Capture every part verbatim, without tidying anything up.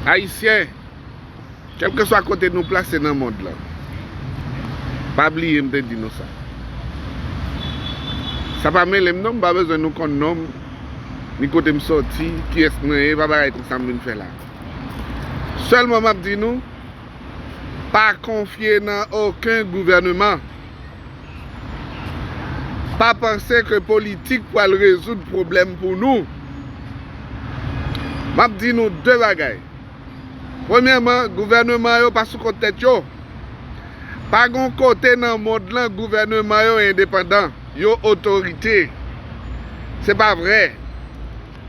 Ayisyen, kèlkeswa kote nou plase nan mond lan, pa bliye m te di nou sa. Sa pa mele m non, m pa bezwen nou konn non m, ni kote m soti, kiyès mwen ye, pa bagay konsa m vin fè la. Sèlman m ap di nou, pa konfye nan okenn gouvèneman. Pa panse ke politik pral rezoud pwoblèm pou nou. M ap di nou de bagay. Premyèman, gouvèneman yo pa sou kont tèt yo. Pa gon kote nan mond lan gouvèneman yo endepandan, yo otorite. Se pa vre.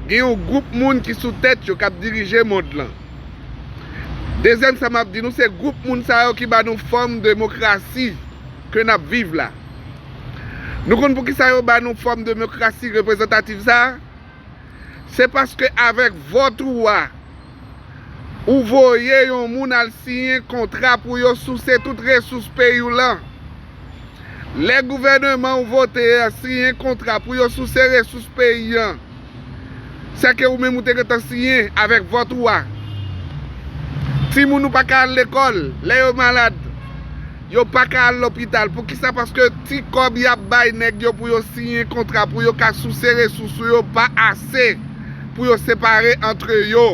Gen yon gwoup moun ki sou tèt yo k ap dirije mond lan. Dezyèm sa m ap di nou, se gwoup moun sa yo ki ba nou fòm demokrasi ke n ap viv la. Nou konn poukisa yo ba nou fòm demokrasi reprezantativ sa a? Se paske avèk vòt ou a, ou voye yon moun al siyen kontra pou yo souse tout resous peyi w lan. Lè gouvèneman ou vote a siyen kontra pou yo souse resous peyi an, sèke ou menm ou te gentan siyen avèk vòt ou a. Timoun ou pa ka al lekòl, lè yo malad, yo pa ka al lopital. Poukisa? Paske ti kòb y ap bay nèg yo pou yo siyen kontra, pou yo ka souse resous ou yo pa ase pou yo separe antre yo.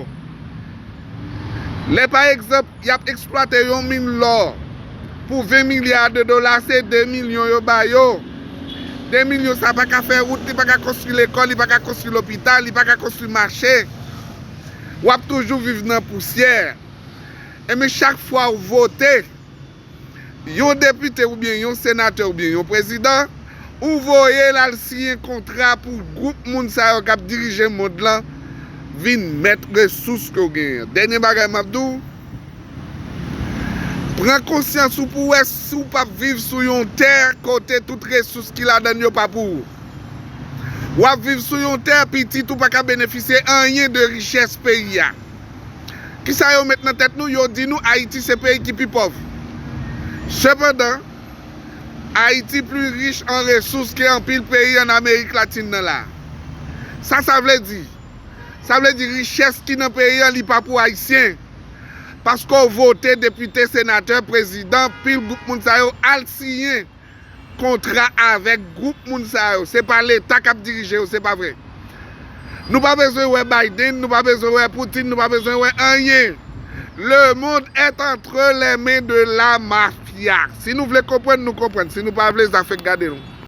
Lè pa egzanp, y ap eksplwate yon min lò pou ven milya de dola, se de milyon yo ba yo. De milyon sa pa ka fè wout, li pa ka konstwi lekòl, li pa ka konstwi lopital, li pa ka konstwi mache. W ap toujou viv nan pousyè. Enben, chak fwa w vote yon depite oubyen yon senatè oubyen yon prezidan, ou voye l al siyen kontra pou gwoup moun sa yo k ap dirije mond lan vin mèt resous ke w genyen an. Dènye bagay m ap di w, pran konsyans ou pou w wè si w p ap viv sou yon tè kote tout resous ki ladan l yo pa pou ou. W ap viv sou yon tè, pitit ou pa ka benefisye anyen de richès peyi a. Kisa yo met nan tèt nou? Yo di nou Ayiti se peyi ki pi pòv. Sepandan, Ayiti pli rich an resous ke anpil peyi ann Amerik Latin nan la. Sa sa vle di? Sa vle di richès ki nan peyi an, li pa pou Ayisyen. Paske w vote depite, senatè, prezidan, pil gwoup moun sa yo al siyen kontra avèk gwoup moun sa yo. Se pa Leta k ap dirije yo, se pa vre. Nou pa bezwen wè Biden, nou pa bezwen wè Putin, nou pa bezwen wè anyen. Le monde est entre les mains de la mafia. Si nou vle konprann, nou konprann. Si nou pa vle, zafè k gade nou.